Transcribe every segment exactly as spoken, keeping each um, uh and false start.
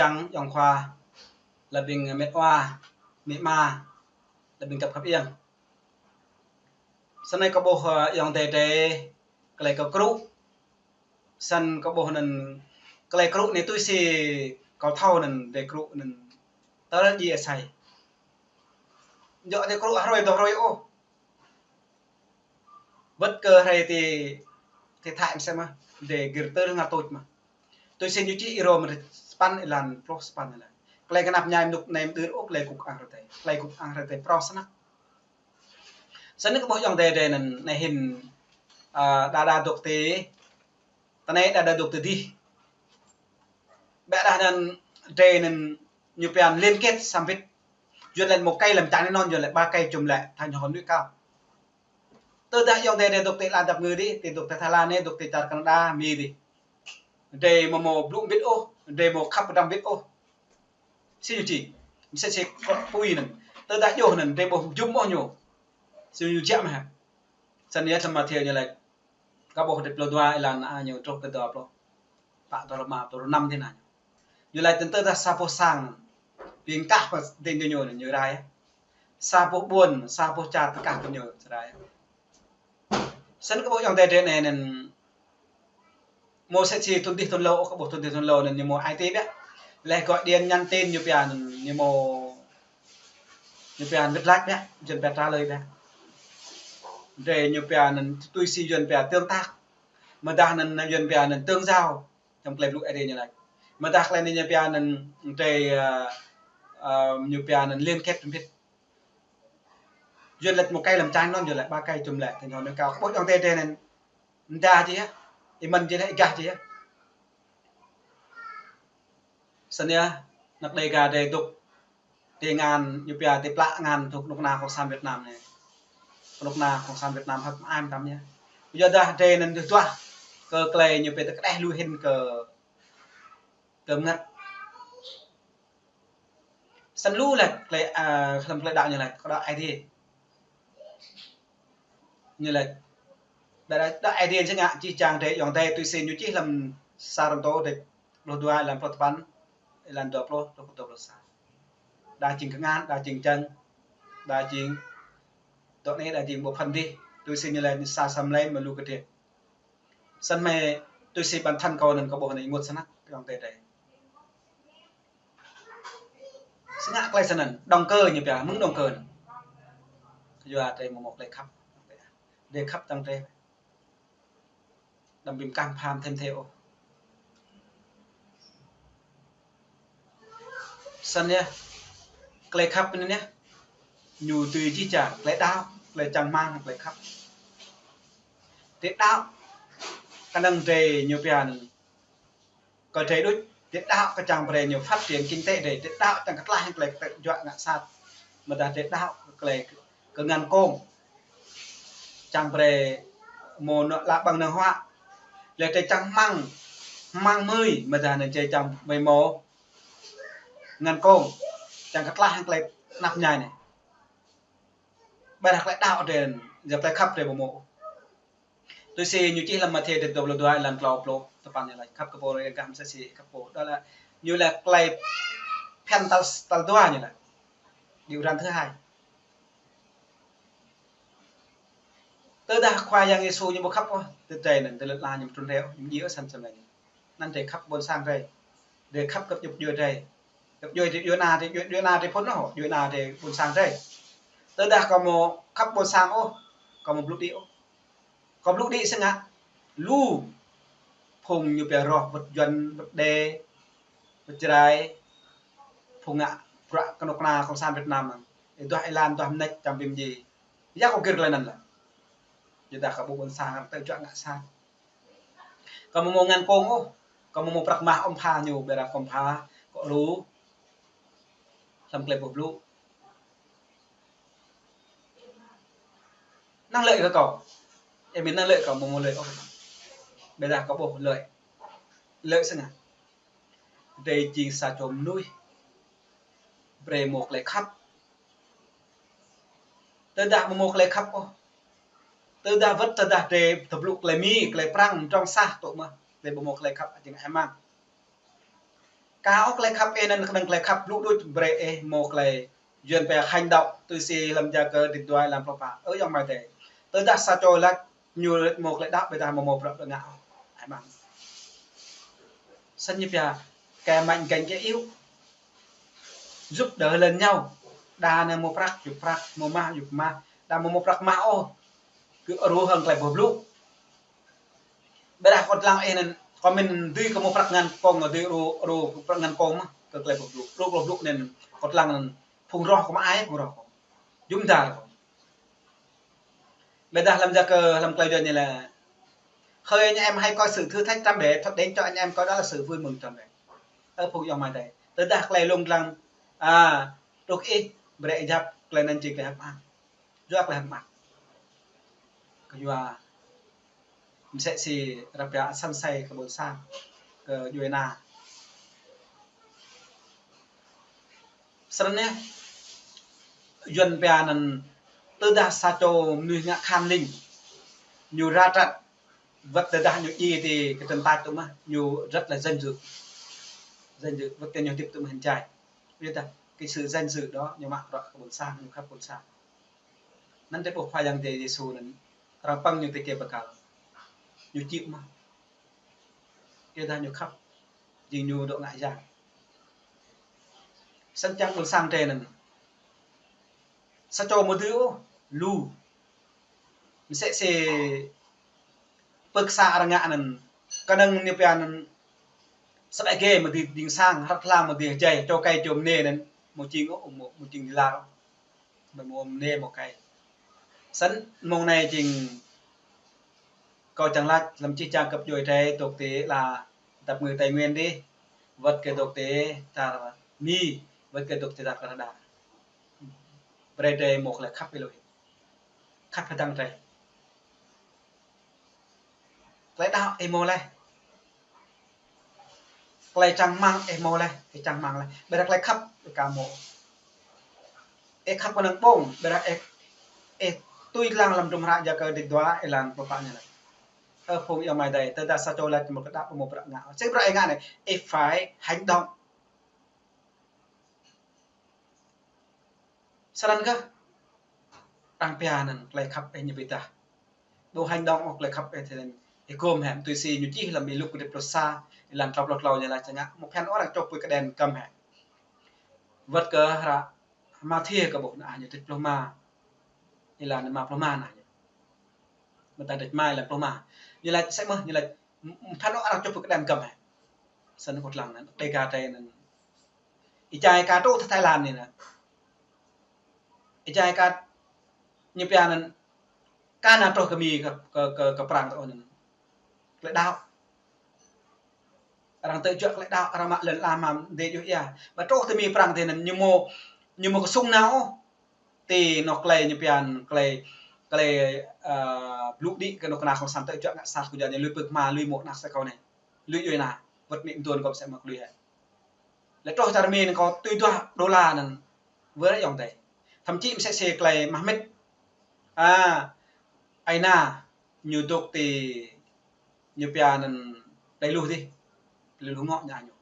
čang, ayŏng khua, lĕ ƀing met wa, amĭ ama, lĕ ƀing găp khăp iăng. Snei kâo ƀuh, ơ, ayŏng adơi drei tơlơi kơ krŭ. Snăn kâo ƀuh anăn tơlơi krŭ anei tui si kâo thâo anăn drei krŭ anăn tơl djai asei. Djŏ drei krŭ hrơi dua hrơi ôh. Wơ̆t kơ hrơi ti, ti Thái msĕ mơh, drei gir tơl ngă tuč mơh. Tui si ñu čih Y-Rôm sapăn êlan pluh sapăn êlan. Tơlơi knap mñai mơnŭk anei mơ̆ dưi ôh tơlơi kŭk ang hrơi adai. Tơlơi kŭk ang hrơi adai prŏng snăk. Snăn kâo ƀuh ayŏng adơi drei anăn anei hĭn, ơ, đa đa dôk ti, ti anei đa đa dôk ti dih. Ƀiădah anăn drei anăn ñu pia liên kết samơ̆ wĭt. Yuăn laĭ một cây làm chai nếp non, Yuăn laĭ ba cây chùm lại thành hòn núi cao. Tơdah ayŏng adơi drei dôk ti lăn dap ngơ dih, ti dôk ti Thái Lan anei, dôk ti čar Canada, Mi dih. Drei amâo mâo blŭ mbĭt ôh, drei amâo khăp pơdrăm mbĭt ôh. Si ñu čih, msĕ si kơ pui anăn. Tơdah djŏ anăn, drei ƀuh jum ôh ñu. Si ñu jăk mơh. Snăn yơh hlăm Mathiơ ñu laĭ. Kâo ƀuh dêh pluh dua êlan a ñu truh kơ dua pluh pă, dua pluh rơma, dua pluh năm dih anăn. Ñu laĭ tơdah sa boh sang, ƀing kah pơ ding ñu ñu rai. Sa boh ƀuôn, sa boh čar tơkah kơ ñu rai. Snăn kâo ƀuh ayŏng adơi drei anei anăn mâo msĕ si thŭn dih thŭn hlâo, kâo ƀuh thŭn dih thŭn hlâo anăn ñu mâo ai tiê ƀiă. Leh gọi điện nhắn tin ñu pia anăn ñu mâo, ñu pia anăn wĭt lač ƀiă, Yuăn pia trả lời ƀiă. Drei ñu pia anăn tui si Yuăn pia tương tác. Mơdah anăn Yuăn pia anăn tương giao. Hlăm tơlơi blŭ Ơi Adai ñu lač. Mơdah tơlơi anei ñu pia anăn drei, ơ, ơ, ñu pia anăn liên kết mbĭt. Yuăn laĭ một cây làm chai nếp non, Yuăn laĭ ba cây chùm lại thành hòn núi cao. Ƀuh ayŏng adơi drei anăn mda jih yơh, ih mĭn jih leh, ih gah jih yơh. Snăn yơh, anak Đêga drei dôk ti ngăn ñu pia ti plah ngăn dôk knŭk kna cộng sản Việt Nam anei. Knŭk kna cộng sản Việt Nam hơ̆k mơai mơtam yơh. Yua dah drei anăn duah kơ tơlơi ñu pia tơ kđeh lu hĭn kơ, kơ mngăt. Snăn lu lač tơlơi, ơ, hlăm tơlơi đăo ñu lač, kơ đăo Aê Diê. Ñu lač, đăo, đăo Aê Diê ñu ngă jih jang drei ayŏng adơi tui si ñu čih hlăm Sa Kôrintô dêh pluh dua êlan pluh sapăn, êlan dua pluh truh kơ dua pluh sa. Đa jing kngan, đa jing čang, đa jing dŏ anei, đa jing ƀu phăn dih, tui si ñu lač ñu sa sa mlei mơ̆ lu kơdrĕ. Snăn mơ̆ tui si bản thân kâo anăn kâo ƀuh anei ênguôt snăk ayŏng adơi drei. Si ngă tơlơi snăn, động cơ ñu pia, mơ̆ng động cơ anăn. Yua drei amâo mâo tơlơi khăp. Drei khăp tăng drei. Đăm bi mkah pham thêm thê ôh. Snăn yơh, tơlơi khăp anăn yơh, ñu dưi jih jang, tơlơi đăo, tơlơi čang rơmang, tơlơi khăp. Drei đăo, kơnơ̆ng drei ñu pia anăn, kơ drei đuč, drei đăo kơ čang brei ñu phát triển kinh tế drei, drei đăo čang kơ tlaih hăng tơlơi kơ juă ngă sat. Mơdah drei đăo kơ tơlơi kơ ngăn kông. Čang brei mâo nŏ lă ƀơ̆ng năng huă. Leh drei čang rơmang, rơmang mơi, mơdah anăn drei čang brei mâo ngăn kông. Čang kơ tlaih hăng tơlơi knap mñai anei. Ƀiădah tơlơi đăo drei, yua tơlơi khăp drei ƀu mâo. Tui si ñu čih hlăm Mathiơ dêh dua pluh dua êlan klâo pluh sapăn ñu lač khăp kơ pô riêng gah msĕ si khăp pô. Đó là ñu lač tơlơi phiăn tal, tal dua ñu lač. Điều răn thứ hai. Tơdah Khua Yang Yêsu ñu ƀu khăp ôh, tơdah anăn tơlơi lă ñu mtrŭn reo, ñu djơ̆ săn săn anăn. Anăn drei khăp ƀôn sang drei. Drei khăp kơ djup djuê drei. Djup djuê drei, djuê ana drei, djuê, djuê ana drei phŭn ôh, djuê ana drei ƀôn sang drei. Tơdah kâo amâo khăp ƀôn sang ôh, kâo amâo blŭ đĭ ôh. Kâo blŭ đĭ si ngă, lu phung ñu pia roh wơ̆t Yuăn, wơ̆t Đê, wơ̆t Jrai, phung ngă bruă knŭk kna cộng sản Việt Nam anăn. Ih duah êlan, duah mnêč čang bi mdjiê. Ya kâo gir tơlơi anăn lĕ. Yua dah kâo ƀuh ƀôn sang tơ juă ngă sat. Kâo amâo mâo ngăn kông ôh, kâo amâo mâo prăk mah ôh pha ñu, ƀiădah kâo pha kơ lu hlăm tơlơi boh blŭ. Năng lợi kơ kâo. Ơ, mĭn năng lợi kâo amâo mâo lợi ôh. Ƀiădah kâo ƀuh lợi. Lợi si ngă. Drei jing sa čô mnuih brei mâo tơlơi khăp. Tơdah amâo mâo tơlơi khăp ôh. Tơdah wơ̆t tơdah drei tơblŭ tơlơi Mi, tơlơi Prăng, mdrŏng sah tŭ mơh. Drei amâo mâo tơlơi khăp jing hơmăng. Ka ôh tơlơi khăp ih anŭn kơnơ̆ng tơlơi khăp blŭ đôč brơi ih hmâo tơlơi Yuan pơhiăp hành động tui si lăm Yakơ dêh dua lăm pluh pă. Ơ ayŏng amai adơi. Tơdah sa čô laĭ ñu hmâo tơlơi đaŏ ƀôdah hmâo hmâo prăk ƀu ngă ôh. Ai mang. Snăn ñu pia, kơ mă ganh kơ iu. Giúp đỡ lẫn nhau. Đa anai hmâo prăk, yŭ prăk, hmâo mah, yŭ mah. Đa hmâo hmâo prăk mah ôh. Kơ rô hăng tơlơi boh blŭ. Ƀôdah kâo lăng ih anŭn, kâo mĭn dưi kơ hmâo prăk ngăn kông, dưi rô, rô prăk ngăn kông mah, kơ tơlơi boh blŭ. Rô boh blŭ anŭn, kâo lăng anŭn, phung roh kâo mă ai, phung roh kâo. Jum dar kâo. Ƀôdah lăm Yakơ, lăm tơlơi Yuan ñu laĭ, hơi anh em hay coi sự thử thách tràn bể, thật đến cho anh em coi đó là sự vui mừng tràn bể. Ơ phung ayŏng amai adơi. Tơdah tơlơi lông lăng, a, truh ih, brơi ih djăp, tơlơi anŭn jing tơlơi hơ̆k mơak. Yua tơlơi hơ̆k mơak. Kơ yua msĕ si rơpa săn sai kơ ƀôn sang, kơ djuê ana. Snăn yơh, Yuan pia anŭn tơdah sa čô mơnuih ngă khan lĭng, ñu răt răt, wơ̆t tơdah ñu djai ti kơtơ̆ng tač tŭ mah, ñu rất là danh dự. Danh dự, wơ̆t tơdah ñu hơdip tŭ mah hăng čai. Yua dah, cái sự danh dự đó, ñu mă bruă kơ ƀôn sang, ñu khăp ƀôn sang. Anŭn tơdah ƀuh Khua Yang Yêsu anŭn, arăng pơ̆ng ñu ti kơyâo bơkal. Ñu čĭ mah. Yua dah ñu khăp, jing ñu dŏ ngă yang. Snăn čang ƀôn sang drei anŭn. Sa čô mơ̆ dưi ôh, lu. Msĕ si pơkă sa arăng ngă anŭn. Kơnơ̆ng ñu pia anŭn. Săp gai mơ̆ dưi ding sang, răt hlang mơ̆ dưi hơjai, čô kai čô mơnê anŭn. Hmâo jing ôh, hmâo, hmâo jing di lar ôh. Ƀơi mơ̆ng anai mơ̆ng kai. Snăn mơ̆ng anai jing kâo čang laĭ lăm čih čang kơ djuê drei dôk ti ala dap ngui Tây Nguyên dih. Wơ̆t kơ dôk ti čar Mi, wơ̆t kơ dôk ti čar Canada. Brơi drei hmâo tơlơi khăp ih lui. Khăp hơdăng drei. Tơlơi đaŏ ih hmâo laih. Tơlơi čang rơmang ih hmâo laih, ih čang rơmang laih. Ƀiădah tơlơi khăp ih ka hmâo. Ih khăp kơnơ̆ng ƀơ̆ng, ƀiădah ih, ih tui lăng lăm hdruôm hră Yakơ dêh dua, ih lăng pluh pă ñu laĭ. Ơ phung ayŏng amai adơi, tơdah sa čô laĭ hmâo tơlơi đaŏ, hmâo bruă ngă. Sĭt bruă ih ngă anai, ih phải hành động. Snăn kơ, arăng pia anŭn tơlơi khăp ih ñu ƀiădah. Ƀu hành động ôh tơlơi khăp ih tơlơi anŭn. Ih gum hĕ, tui si ñu čih lăm Y-Luk dêh pluh sa, ih lăng klâo pluh klâo ñu laĭ čang ngă. Hmâo phiăn ôh arăng čŏk pui kơđen kăm hĕ. Wơ̆t kơ hră Mathiơ kơ ƀuh ană ñu dêh pluh ma. Ih lăng ană ma pluh ma ană ñu. Mơ̆ng ta dêh ma ih lăng pluh ma. Ñu laĭ msĕ mơ̆, ñu laĭ hmâo phiăn ôh arăng čŏk pui kơđen kăm hĕ. Snăn kâo lăng anŭn, Dega drei anŭn. Ih čai ka truh tơ Thái Lan anai nă. Ih čai ka ñu pia anŭn ka nao truh kơ Mi kơ, kơ, kơ, kơ Prăng tơ ôh anŭn. Tơlơi đaŏ. Arăng tơjuă tơlơi đaŏ, arăng mă lŏn ala mă dêh djuh ia. Ƀă truh tơ Mi Prăng tơ anŭn ñu hmâo, ñu hmâo kơsŭng nao ôh. Ti anŏ tơlơi ñu pia anŭn tơlơi, tơlơi, ơ, blŭ đĭ kơ anŏ kơna kông sản tơjuă ngă sat kơ jua ñu lui pơ̆k hma lui mŏ ană sa kâo anai. Lui djuê ana, wơ̆t mĭ mduôn kâo msĕ mơ̆ kơ lui hĕ. Lĕ truh čar Mi anŭn kâo tui duah đôla anŭn. Wơ̆t ayŏng adơi. Thậm chí msĕ si tơlơi mah mĭt. A, ai nă, ñu dôk ti, ñu pia anŭn Tây Luh dih. Tây Luh ngŏ ñu ñu.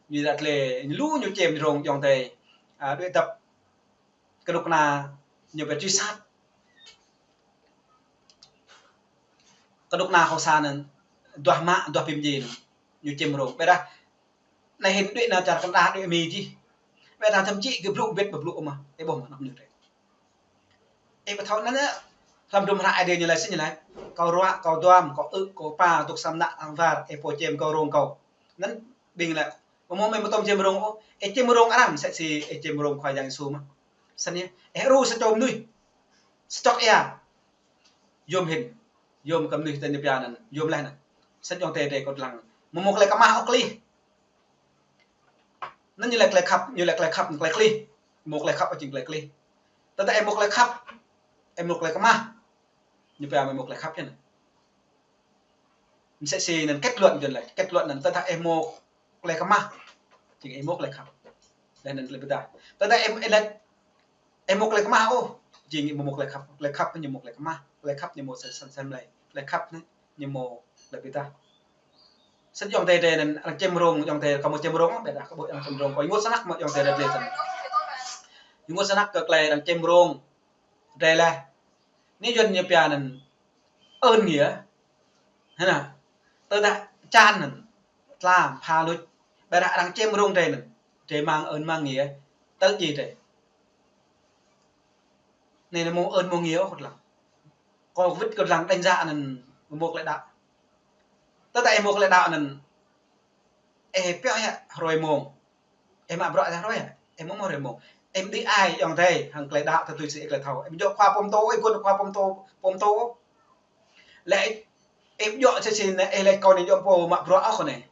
Ñu dăt lĕ, ñu lu ñu čem rông ayŏng adơi. A, đuaĭ dăp kơnuk kơna ñu pia truy sát. Kơnuk kơna kông sản anŭn, duah mă, duah pim ji anŭn. Ñu čem rông. Ƀiădah, anai hĭn đuaĭ nao čar Canada đuaĭ Mi jih. Ƀiădah thậm chí kơ blŭ ƀiăt ƀu blŭ mơ̆. Ih ƀuh mơ̆ anŏ ñu drei. Ih ƀu thâo anŭn yơh. Hlăm hdruôm hră Ơi Adai ñu laĭ sĭt ñu laĭ. Kâo ruă, kâo duam, kâo ư̆, kâo pa, dôk sa mơnă lăng war, ih pô čem kâo rông kâo. Anŭn ƀing laĭ. Mơ̆ mơ̆ ih mơtŏm čem rông ôh. Ih čem rông arăng, msĕ si ih čem rông Khua Yang Yêsu mơ̆. Snăn yơh. Ih rŭ sa čô mơnuih. Sa čŏk ia. Yôm hĭn. Yôm kơ mơnuih tơ ñu pia anŭn. Yôm laih anŭn. Snăn ayŏng adơi drei kâo lăng. Mơ̆ hmâo tơlơi kơmah ôh klih. Anŭn ñu laĭ tơlơi khăp, ñu laĭ tơlơi khăp, tơlơi klih. Hmâo tơlơi khăp jing tơlơi klih. Tơdah ih hmâo tơlơi khăp, ih hmâo tơlơi kơmah. Ñu pia mơ̆ hmâo tơlơi khăp yơh anŭn. Msĕ si anŭn kết luận jing laĭ, kết luận anŭn tơdah ih hmâo tơlơi kơmah, jing ih hmâo tơlơi khăp. Laih anŭn tơlơi ƀiădah. Tơdah ih, ih laĭ, ih hmâo tơlơi kơmah ôh, jing ih ƀu hmâo tơlơi khăp. Tơlơi khăp ñu hmâo tơlơi kơmah, tơlơi khăp ñu hmâo sem, sem, sem lĕ. Tơlơi khăp anai ñu hmâo tơlơi ƀiădah. Sĭt ayŏng adơi anŭn arăng čem rông, ayŏng adơi kâo mơ̆ čem rông, ƀiădah kâo ƀu arăng čem rông, kâo ênguôt snăk mơ̆ ayŏng adơi rơdlê sĭt. Ênguôt snăk kơ tơlơi arăng čem rông, adơi laih. Anai Yuan ñu pia anŭn ơn nghĩa. Hơnă. Tơdah čan anŭn, tlam, pha luč. Ƀiădah arăng čem rông adơi anŭn, adơi mang ơn mang nghĩa, tơl djai adơi. Anai anŭn mơ̆ ơn mơ̆ nghĩa ôh kơ lăng. Kâo wĭt kơ lăng đánh giá anŭn mơ̆ mơ̆ tơlơi đaŏ. Tơdah ih mơ̆ tơlơi đaŏ anŭn, ih pioh yơh hrơi mông. Ih mă bruă yơh hrơi yơh. Ih mơ̆ mơ̆ hrơi mông. Ih đĭ ai ayŏng adơi hăng tơlơi đaŏ tơtui si ih tơlơi thâo. Ih djŏ khua pơm tô, ih gun khua pơm tô, pơm tô. Lĕ ih djŏ si si anai, ih lĕ kâo anai djŏ pô mă bruă ôh kơ anai.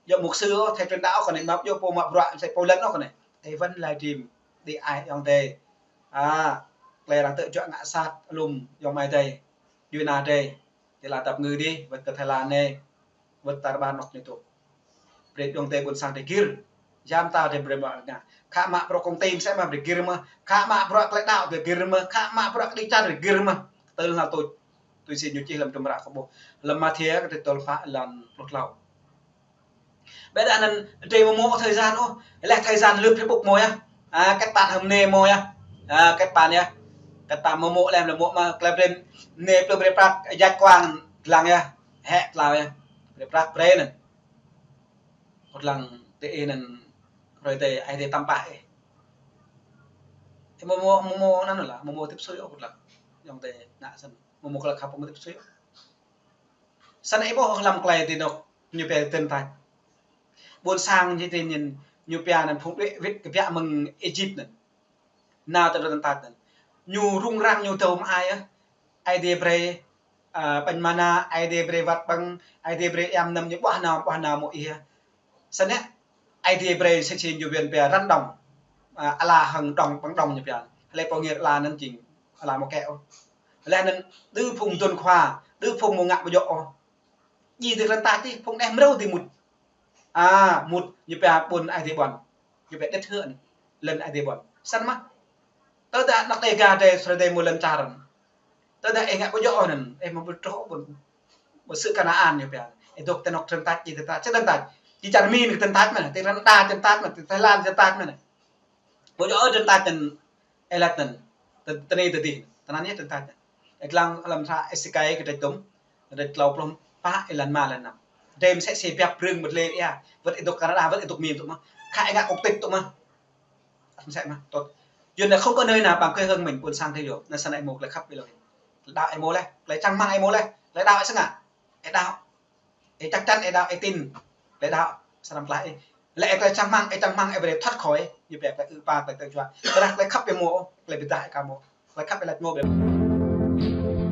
Djŏ mục sư ôh, thầy truyền đạo ôh kơ anai, mă djŏ pô mă bruă, thầy pô lăn ôh kơ anai. Ih wăn livestream, đĭ ai ayŏng adơi. A, tơlơi arăng tơjuă ngă sat, alum, ayŏng amai adơi. Djuai ania adơi. Tơlơi tap ngư dih, wơ̆t kơ Thái Lan anai, wơ̆t tar ƀar anŏ anai tŭ. Brơi ayŏng adơi ƀôn sang adơi gir. Yam ta adơi brơi mă ngă. Khă mă bruă công ty mơsĕ mă brơi gir mơ̆. Khă mă bruă tơlơi đaŏ brơi gir mơ̆. Khă mă bruă kơđi čar brơi gir mơ̆. Tơl anŭn tui, tui si ñu čih lăm tơmră kơ ƀuh. Lăm Mathiơ kơ tơl pă lăn pluh klâo. Ƀiădah anŭn adơi mơ̆ mơ̆ thời gian ôh. Lĕ thời gian lướt Facebook mơ̆ yơh. A, kết bạn hăng anai mơ̆ yơh. A, kết bạn yơh. Kết bạn mơ̆ mơ̆ lĕ mơ̆ mơ̆ tơlơi brơi anai pluh brơi prăk, jak kuang lăng yơh. Hĕ tlao yơh. Brơi prăk brơi anŭn. Kơ lăng tơ ih anŭn hrơi adơi, ai adơi tăm pah ih. Ih mơ̆ mơ̆, mơ̆ mơ̆ anŭn lah, mơ̆ mơ̆ tiếp xúc ôh kơ lăng. Ayŏng adơi ngă sĭt. Mơ̆ mơ̆ kơ lăng khăp mơ̆ tiếp xúc ôh. Sĭt ih ƀuh lăm tơlơi ti anŏ ñu pia tơntat. Ƀôn sang ñu ti anŭn ñu pia anŭn phung đuaĭ wĭt kơ biă mơ̆ng Êjip anŭn. Nao tơ tơntat anŭn. Ñu rŭng răng ñu tơm ai yơh. Ai adơi brơi, a, ƀañ mana, ai adơi brơi wăt ƀơ̆ng, ai adơi brơi ayăm anăm ñu ƀuah nao, ƀuah nao mơ̆ ih yơh. Sĭt anai, ai adơi brơi sĭt sĭt ñu Yuan pia răn đồng. A, ala hăng đồng, ƀơ̆ng đồng ñu pia. Hlơi pô ngir ala anŭn jing, ala mơ̆ kĕ ôh. Hlơi anŭn đơ phung dŭn khua, đơ phung mơ̆ ngă ƀu djŏ ôh. Djai tơlơi tơntat dih, phung anai mrâo dih mŭt. A, mŭt ñu pia ƀôn ai adơi ƀuăn. Ñu pia đĕt hơ̆ anai. Lŏn ai adơi ƀuăn. Sĭt mơ̆. Tơdah anŏ Đêga adơi, Sơrơi adơi mơ̆ lŏn čar. Tơdah ih ngă ƀu djŏ anŭn, ih mơ̆ ƀu truh ƀôn. Mơ̆ sự Kanaan ñu pia. Ih dŏ tơ anŏ tơntat, djai tơntat, čơnơntat. Djai čar Mi anai tơntat mơ̆n, tơ Canada tơntat mơ̆n, tơ Thái Lan tơntat mơ̆n. Ƀu djŏ tơntat anŭn. Ih laĭ anŭn. Tơ, tơ anai tơdih. Tơnăn yơh tơntat anŭn. Ih lăng lăm sa ih sikai kơ đĕč tŭm. Đĕč klâo pluh pă ih lăn ma lăn năm. Đĕm sĕ sĕ biăp brưng mơ̆t lĕ yơh. Wơ̆t ih dŏ Canada, wơ̆t ih dŏ Mi tŭ mơ̆. Khă ih ngă quốc tịch tŭ mơ̆. Ăt mơsĕ mơ̆. Tŭt. Yuan là không có nơi nào bằng quê hương mình, ƀôn sang adơi yơh. Anŭn sĭt anai ih mơ̆ tơlơi khăp ƀiă lơi. Tơlơi đaŏ ih mơ̆ lĕ. Tơlơi čang rơmang ih mơ̆ lĕ. Tơlơi đaŏ ih sĭt ngă. Ih đaŏ. Ih chắc chắn ih đaŏ, ih tin. Tơlơi đaŏ, sơnăm tơlơi ih. Lĕ ih tơlơi čang rơmang, ih čang rơmang ih brơi thoát khỏi. Ñu pia tơlơi ư̆ pa, tơlơi tơjuă. Tơdah tơlơi khăp ih mơ̆, tơlơi ƀiă ih ka mơ̆. Tơlơi khăp ih laĭ mơ̆ ƀiă.